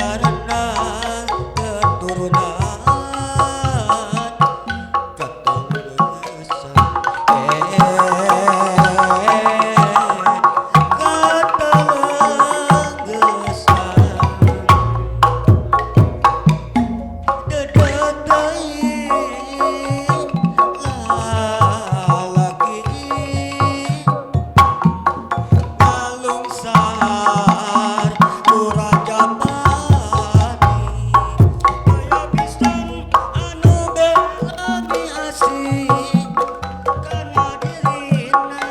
Biarna keturunan katelenggesan, eh, katelenggesan. Dedeh teuing lalaki ngalungsar ku Rajapati, aya pisan anu belani asih kana dirina,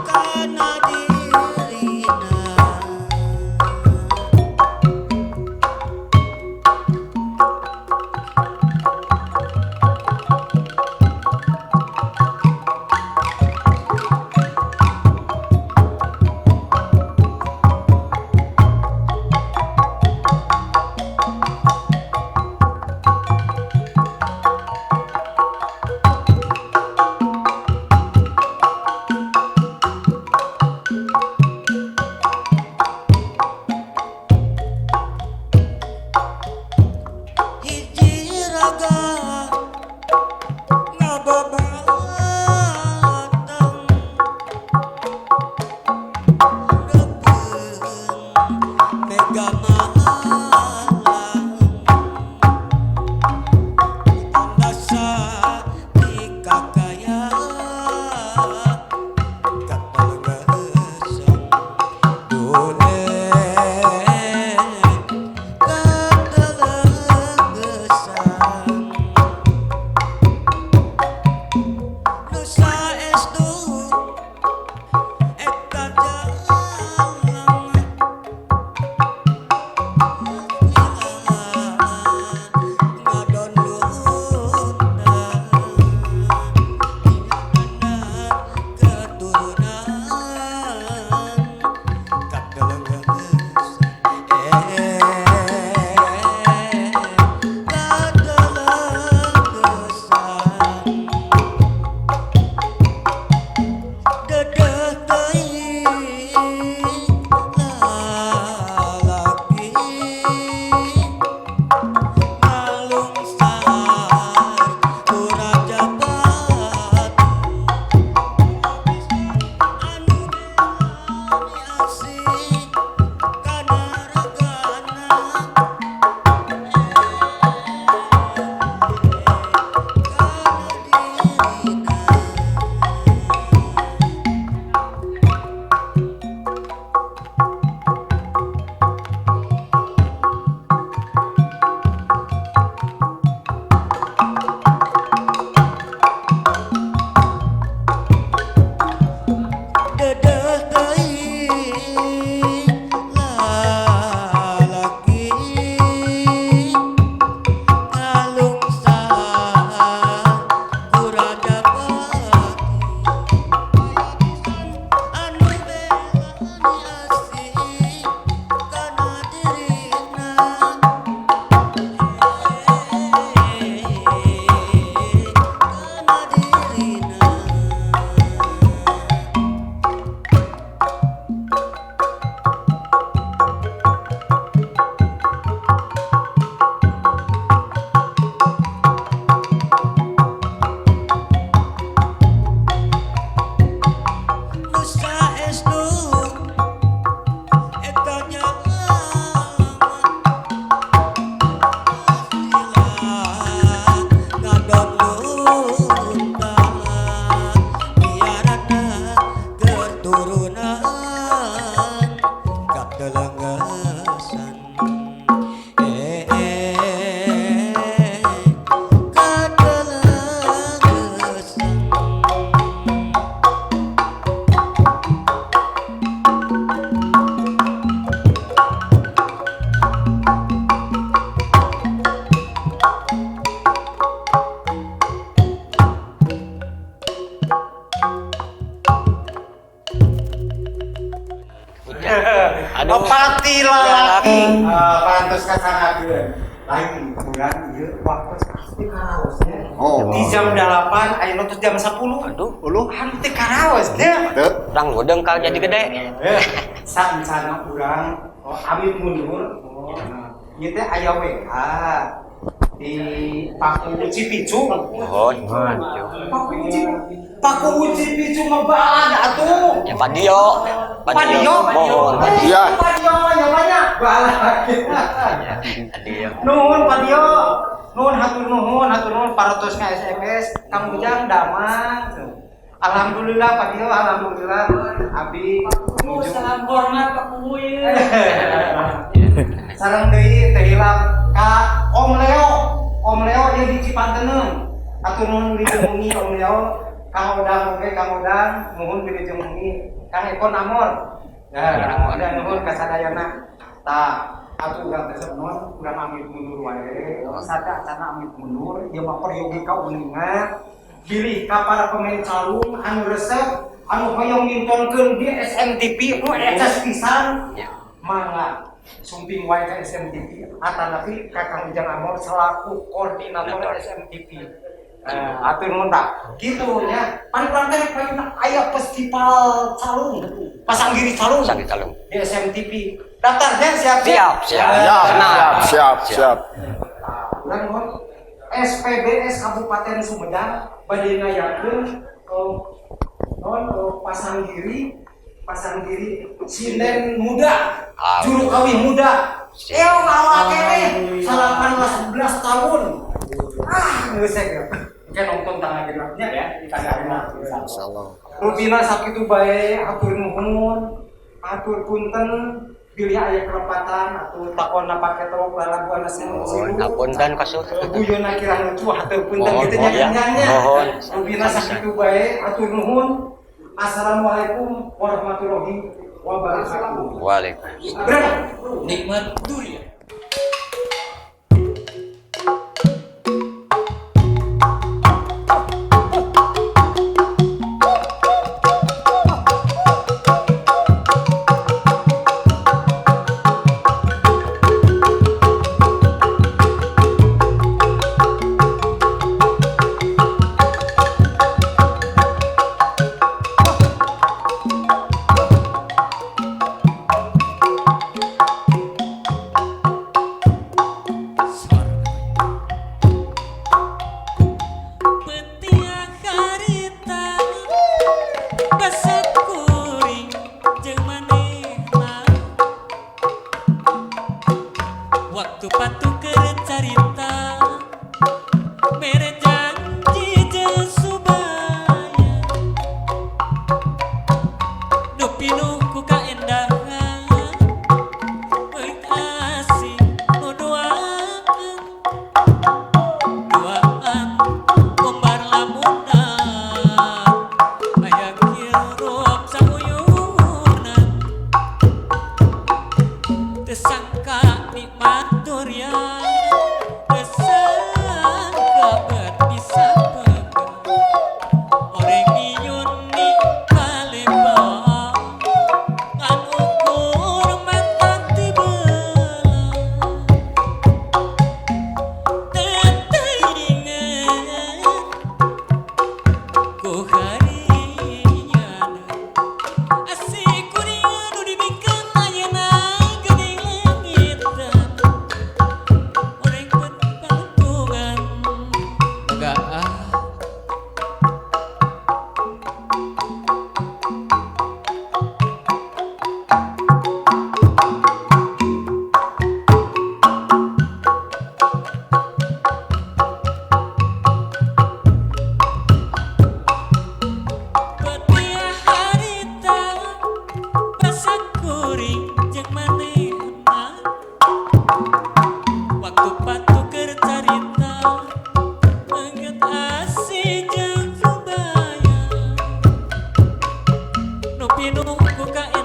kana dirina. Hiji raga ngababatang Repeun mega malang Tandasa di kakaya katelenggesan Dole katelenggesan. Nu saestu eta jalma lila ngadon lunta, biarna keturunan katelenggesan, eh, katelenggesan. Dedeh teuing lalaki ngalungsar ku Rajapati, anu belani asih kana ragana, kana dirina. Dedeh teuing lalaki ngalungsar ku Rajapati, aya pisan anu belani asih kana dirina, eh, kana dirina. Nu saestu eta jalma pastilah ngadon lunta, biarna keturunan katelenggesan, eh, eh, katelenggesan. Aduh. Pati lalaki. Eh, parantos kasangakeun. Lain bulan ieu waktu. Teu karaos nya. Oh. Di jam 8 ayeuna tos jam 10. Aduh, Uluh. Aduh, teu karaos nya. Teu. Urang godeng kal jadi gede. Eh, saencana urang, oh, amit mundur. Oh, ieu teh aya WA di Paku Cipicung. Mohon. Paku Cipicung ngebalad atuh. Ya Padio. Padio. Mohon. Eh, Iya. Padio mah nya banyak. Balad. Padio. Nuhun Padio. Nuhun, hatur nuhun, hatur nuhun parantos ka SMS Kang Ujang damang. Alhamdulillah Padio, alhamdulillah abi nuju. Salam hormat Pak Kuwu ieu. Sareng deui teh hilap ka Om Leo. Om Leo ieu di Cipanteneng. Hatur nuhun wilujeng wengi Om Leo. Kang Odang oge, Kang Odang nuhun wilujeng wengi. Kang Eko Namor. Ya, Kang Odang nuhun ka sadayana. Tah, atuh urang teh non, urang amit mundur wae. Sada acana amit mundur, ieu mah peryogi kauningan. Bilih ka para pemain calung anu resep, anu hoyong nontonkeun di SMTV nu eces pisan. Ya. Mangga sumping wae ka SMTV atanapi ka Kang Ujang Amor selaku koordinator SMTV. Nah, atur nuhun tah. Kitu nya. Pan urang teh payuna aya festival calung, pasanggiri calung Sakit calung. di SMTV. Daftarnya siap? Siap, siap. Siap, Tenang. siap, siap, siap. Nah, urang nuhun SPBS Kabupaten Sumedang bade ngayakeun non pasanggiri sinden muda, Ah. juru kawin muda. Siap. Eh, awak keneh 18 tahun. Ah, geus ya. Engke nonton tanggal genapnya ya, tanggal genap. Insyaallah. Rupina sakitu bae, hatur nuhun, hatur punten bilih aya kelepatan atau takona paketo lalaguan Mohon hapunten kasut. Guyona kirang lucu, hatur punten Mohon, gitu nya mohon, ya. nya. Mohon. Rupina sakitu bae, hatur nuhun. Assalamualaikum warahmatullahi wabarakatuh. Waalaikumsalam. Berapa? Nikmat durian. Petiak harita besek kuring jeung manehna waktu patuker carita mere janji jeung subaya nu pinuh ku kaendahan beuit asing nu duaan duaan gombar lamunan aya hirup sauyunan teu sangka nikmat durian teu sangka bet bisa pegang oreng iyun ni palembang ngan ukur mata tibelah. Teteingan ku harian asik kuring nu dibikeun ayeuna geuning leungitan oreng patungan Mangga ah. Petia harita basa kuring jeung manehna waktu patuker carita enggeut asih jeung subaya nu pinuh ku kaendahan.